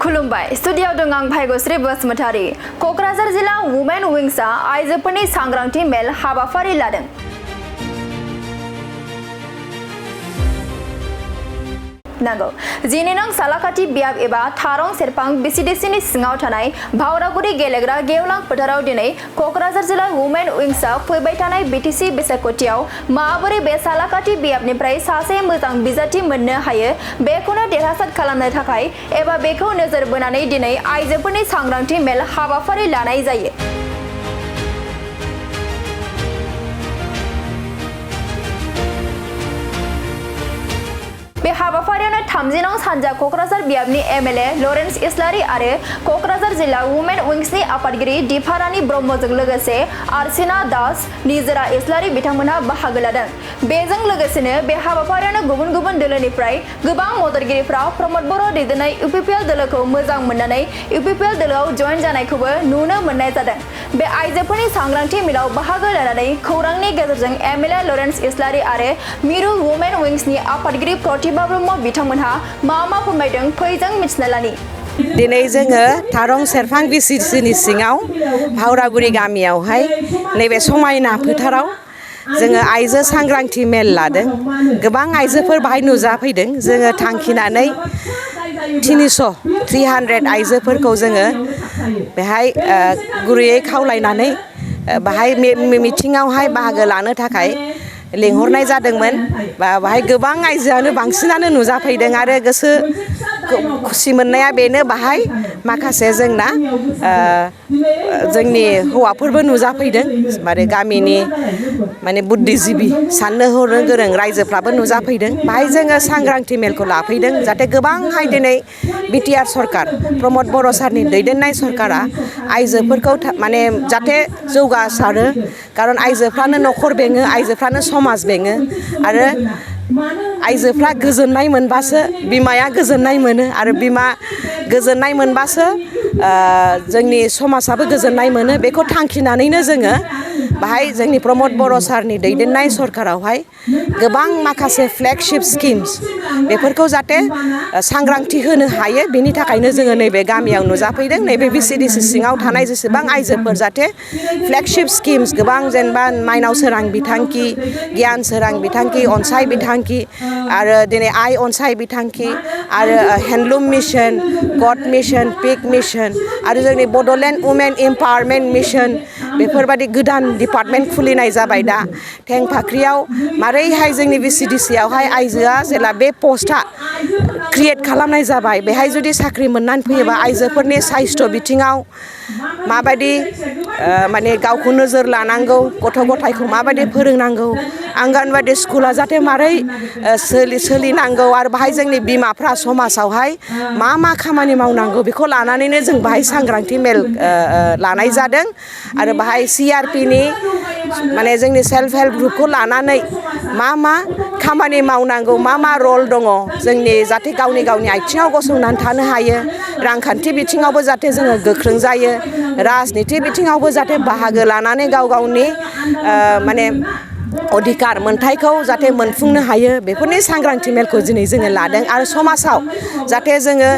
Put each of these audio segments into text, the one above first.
खुलुमबाय स्टुडियाव दं आं भाग्यश्री बसुमतारी कक्राझार जिल्ला वुमेन विंग्सआ आइजोफोरनि सांग्रांथि मेल हाबाफारि लादों। नांगौ जिनेनं सालाकाथि बियाब एबा थारं सेरफां VCDC नि सिङाव थानाय भावरागुरि गेलेग्रा गेवलां फोथाराव दिनै कक्राझार जिल्ला वुमेन विंग्सआ फैबाय थानाय BTC बिसायख'थियाव माबोरै बे सालाकाथि बियाबनिफ्राय सासे मोजां बिजाथि मोननो हायो बेखौनो देरहासार खालामनो थाखाय एबा बेखौ नोजोर बोनानै दिनै आइजोफोरनि सांग्रांथि मेल हाबाफारि लानाय जायो। बे हाबाफारियावनो 30 नं सानजा कक्राझार बियाबनि MLA लरेन्स इस्लारि आरो कक्राझार जिल्ला वुमेन विंग्सनि आफादगिरि दीपारानी ब्रह्मजों लोगोसे आर्सिना दास निजोरा इस्लारि बिथांमोनहा बाहागो लादों। बेजों लोगोसेनो बे हाबाफारियावनो गुबुन गुबुन दोलोनिफ्राय गोबां मददगिरिफ्रा प्रमद बर' दैदेननाय UPPL दोलोखौ मोजां मोननानै UPPL दोलोआव जयेन जानायखौबो नुनो मोननाय जादों। बे आइजोफोरनि सांग्रांथि मेलाव बाहागो लानानै खौरांनि गेजेरजों MLA लरेन्स इस्लारि आरो मिरु वुमेन विंग्सनि आफादगिरि प्रतिभा ब्रह्म बिथांमोनहा मा फोरमायदों फैजों मिथिना लानि। दिनै जोङो तारं सेरफां VCDC नि सिङाव भावरागुरि गामियावहाय नैबे समायना फोथाराव जोङो आइजो सांग्रांथि मेल लादों। गोबां आइजोफोर बाहाय नुजाफैदों। जोङो थांखिनानै 300 आइजोफोरखौ जोङो बेहाय गुरैयै खावलायनानै बाहाय मिटिंआवहाय बाहागो लानो थाखाय लेंहरनाय जादोंमोन। बाहाय गोबां आइजोआनो बांसिनानो नुजाफैदों आरो गोसो खुसि मोननाया बेनो बाहाय माखासे जोंना जोंनि हौवाफोरबो नुजाफैदों माने गामिनि माने बुद्धिजिबि साननो हनो गोरों रायजोफ्राबो नुजाफैदों। बाहाय जोङो सांग्रांथि मेलखौ लाफैदों जाहाथे गोबांहाय दिनै BTR सरकार प्रमद बर' सारनि दैदेननाय सरकारा आइजोफोरखौ माने जाहाथे जौगासारो खारन आइजोफ्रानो न'खर बेङो आइजोफ्रानो समाज बेङो आरो आइजोफ्रा गोजोननाय मोनबासो बिमाया गोजोननाय मोनो आरो बिमा गोजोननाय मोनबासो जोंनि समाजाबो गोजोननाय मोनो। बेखौ थांखिनानैनो जोङो बाहाय जोंनि प्रमद बर' सारनि दैदेननाय सरकारावहाय गोबां माखासे फ्लेगशिप स्किम्स बेफोरखौ जाहाथे सांग्रांथि होनो हायो बेनि थाखायनो जोङो नैबे गामियाव नुजाफैदों। नैबे VCDC सिङाव थानाय जेसेबां आइजोफोर जाहाथे फ्लेगशिप स्किम्स गोबां जेनेबा माइनाव सोरां बिथांखि गियान सोरां बिथांखि अनसाय बिथांखि आरो दिनै आइ अनसाय बिथांखि आरो हेन्डलुम मिशन गड मिशन पिक मिशन आरो जोंनि बड'लेण्ड वुमेन एम्पावारमेन्ट मिशन बेफोरबायदि गोदान डिपार्टमेन्ट खुलिनाय जाबाय दा थेंफाख्रियाव मारैहाय जोंनि VCDC आवहाय आइजोआ जेला बे पस्टआ क्रिएट खालामनाय जाबाय बेहाय जुदि साख्रि मोननानै फैयोबा आइजोफोरनि साइस्थ' बिथिङाव माबायदि माने गावखौ नोजोर लानांगौ गथ' गथायखौ माबायदि फोरोंनांगौ आंगनबादि स्कुला जाहाथे मारै सोलिनांगौ आरो बाहाय जोंनि बिमाफ्रा समाजावहाय मा खामानि मावनांगौ बेखौ लानानैनो जों बाहाय सांग्रांथि मेल लानाय जादों आरो बाहाय CRP नि माने जोंनि सेल्फ हेल्प ग्रुपखौ लानानै मा खामानि मावनांगौ मा रल दङ जोंनि जाहाथे गावनि आथिङाव गसंनानै थानो हायो रांखान्थि बिथिङावबो जाहाथे जोङो गोख्रों जायो राजनिथि बिथिङावबो जाहाथे बाहागो लानानै गावनि माने अधिकार मोनथायखौ जाहाथे मोनफुंनो हायो बेफोरनि सांग्रांथि मेलखौ दिनै जोङो लादों आरो समाजाव जाहाथे जोङो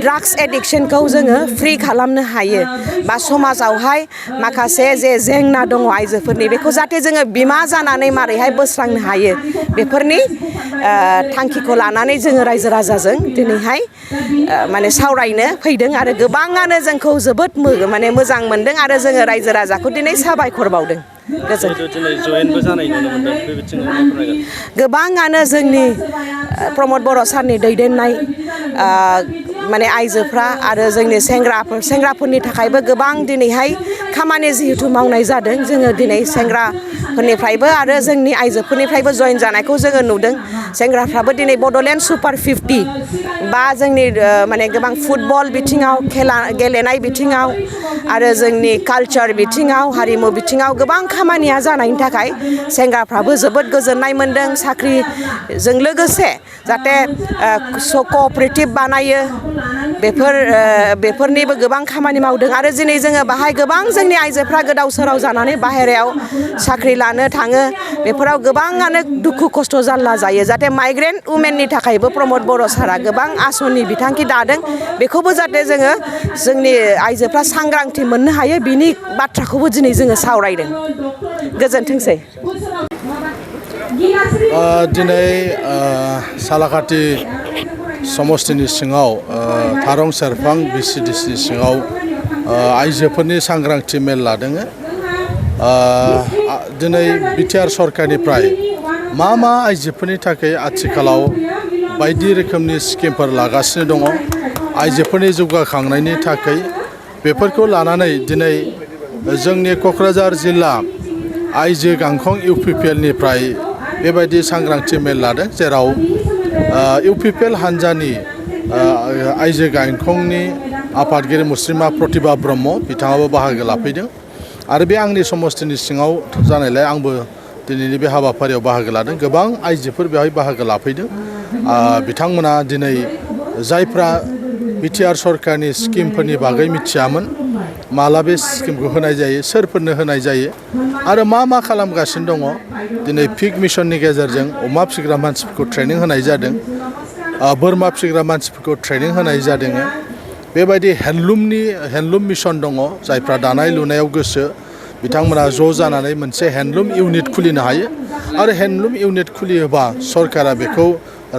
ड्राग्स एडिक्शनखौ जोङो फ्रि खालामनो हायो बा समाजावहाय माखासे जे जेंना दङ आइजोफोरनि बेखौ जाहाथे जोङो बिमा जानानै मारैहाय बोस्रांनो हायो बेफोरनि थांखिखौ लानानै जोङो रायजो राजाजों दिनैहाय माने सावरायनो फैदों आरो गोबाङानो जोंखौ जोबोद माने मोजां मोनदों आरो जोङो रायजो राजाखौ दिनै साबायखर बावदों। गोबाङानो जोंनि प्रमद बर' सारनि दैदेननाय माने आइजोफ्रा आरो जोंनि सेंग्राफोरनि थाखायबो गोबां दिनैहाय खामानि जिहेथु मावनाय जादों जोङो दिनै सेंग्राफोरनिफ्रायबो आरो जोंनि आइजोफोरनिफ्रायबो जयेन जानायखौ जोङो नुदों। सेंग्राफ्राबो दिनै बड'लेण्ड सुपार 50 बा जोंनि माने गोबां फुटबल बिथिङाव गेलेनाय बिथिङाव आरो जोंनि कालचार बिथिङाव हारिमु बिथिङाव गोबां खामानिया जानायनि थाखाय सेंग्राफ्राबो जोबोद गोजोननाय मोनदों। साख्रिजों लोगोसे जाहाथे कअपारेटिभ बानायो बेफोरनिबो गोबां खामानि मावदों आरो दिनै जोङो बाहाय गोबां जोंनि आइजोफ्रा गोदाव सोराव जानानै बाहेरायाव साख्रि लानो थाङो बेफोराव गोबाङानो दुखु खस्थ' जारला जायो जाहाथे माइग्रेन्ट उमेननि थाखायबो प्रमद बर' सारा गोबां आसनि बिथांखि दादों बेखौबो जाहाथे जोङो जोंनि आइजोफ्रा सांग्रांथि मोननो हायो बिनि बाथ्राखौबो दिनै जोङो सावरायदों गोजोनथोंसै दिनै सालाकाटि समस्तिनि सिङाव थारं सेरफां VCDC सिङाव आइजोफोरनि सांग्रांथि मेल लादों दिनै बिटिआर सरकारनिफ्राय मा आइजोफोरनि थाखाय आथिखालाव बायदि रोखोमनि स्किमफोर लागासिनो दङ आइजोफोरनि जौगाखांनायनि थाखाय बेफोरखौ लानानै दिनै जोंनि क'क्राझार जिल्ला आइजो गांखं UPPLनिफ्राय बेबायदि सांग्रांथि मेल लादों जेराव UPPL हान्जानि आइजो गांखंनि आफादगिरि मुस्रिमा प्रतिभा ब्रह्म बिथाङाबो बाहागो लाफैदों आरो बे आंनि समस्तिनि सिङाव जानायलाय आंबो दिनैनि बे हाबाफारियाव बाहागो लादों गोबां आइजोफोर बेवहाय बाहागो लाफैदों बिथांमोना दिनै जायफ्रा बिटिआर सरकारनि स्किमफोरनि बागै मिथियामोन माला बे स्किमखौ होनाय जायो सोरफोरनो होनाय जायो आरो मा खालामगासिनो दङ दिनै पिग मिशननि गेजेरजों अमा फिसिग्रा मानसिफोरखौ ट्रेनिं होनाय जादों बोरमा फिसिग्रा मानसिफोरखौ ट्रेनिं होनाय जादों बेबायदि हेन्डलुम मिशन दङ जायफ्रा दानाय लुनायाव गोसो बिथांमोना ज' जानानै मोनसे हेन्डलुम इउनिट खुलिनो हायो आरो हेन्डलुम इउनिट खुलियोबा सरकारा बेखौ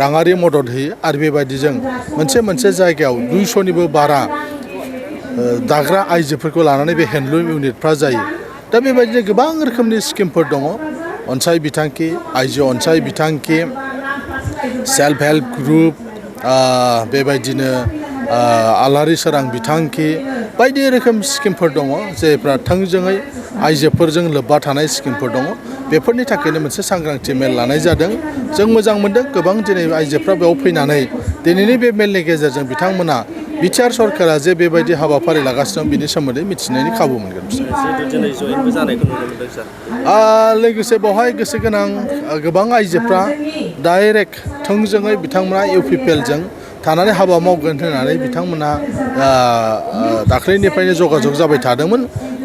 राङारि मदद होयो आरो बेबायदिजों मोनसे जायगायाव 200निबो बारा दाग्रा आइजोफोरखौ लानानै बे हेन्डलुम इउनिटफ्रा जायो दा बेबायदिनो गोबां रोखोमनि स्किमफोर दङ अनसाय बिथांखि आइजो अनसाय बिथांखि सेल्फ हेल्प ग्रुप बेबायदिनो आलारि सोरां बिथांखि बायदि रोखोम स्किमफोर दङ जायफ्रा थोंजोङै आइजोफोरजों लोब्बा थानाय स्किमफोर दङ बेफोरनि थाखायनो मोनसे सांग्रांथि मेल लानाय जादों जों मोजां मोनदों गोबां दिनै आइजोफ्रा बेयाव फैनानै दिनैनि बे मेलनि गेजेरजों बिथांमोना बिटिआर सरकारा जे बेबायदि हाबाफारि लागासिनो दं बिनि सोमोन्दै मिथिनायनि खाबु मोनगोन लोगोसे बेवहाय गोसो गोनां गोबां आइजोफ्रा डाइरेक्ट थोंजोङै बिथांमोना UPPLजों थानानै हाबा मावगोन होननानै बिथांमोना दाख्लैनिफ्रायनो जगाजग जाबाय थादोंमोन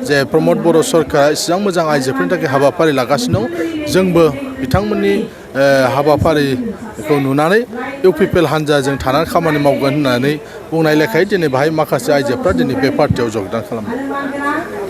जे प्रमद बर' सरकारा इसेबां मोजां आइजोफोरनि थाखाय हाबाफारि लागासिनो दं जोंबो बिथांमोननि हाबाफारिखौ नुनानै UPPL हान्जाजों थानानै खामानि मावगोन होननानै बुंनाय लेखायै दिनै बाहाय माखासे आइजोफ्रा दिनै बे पार्टियाव जगदान खालामदों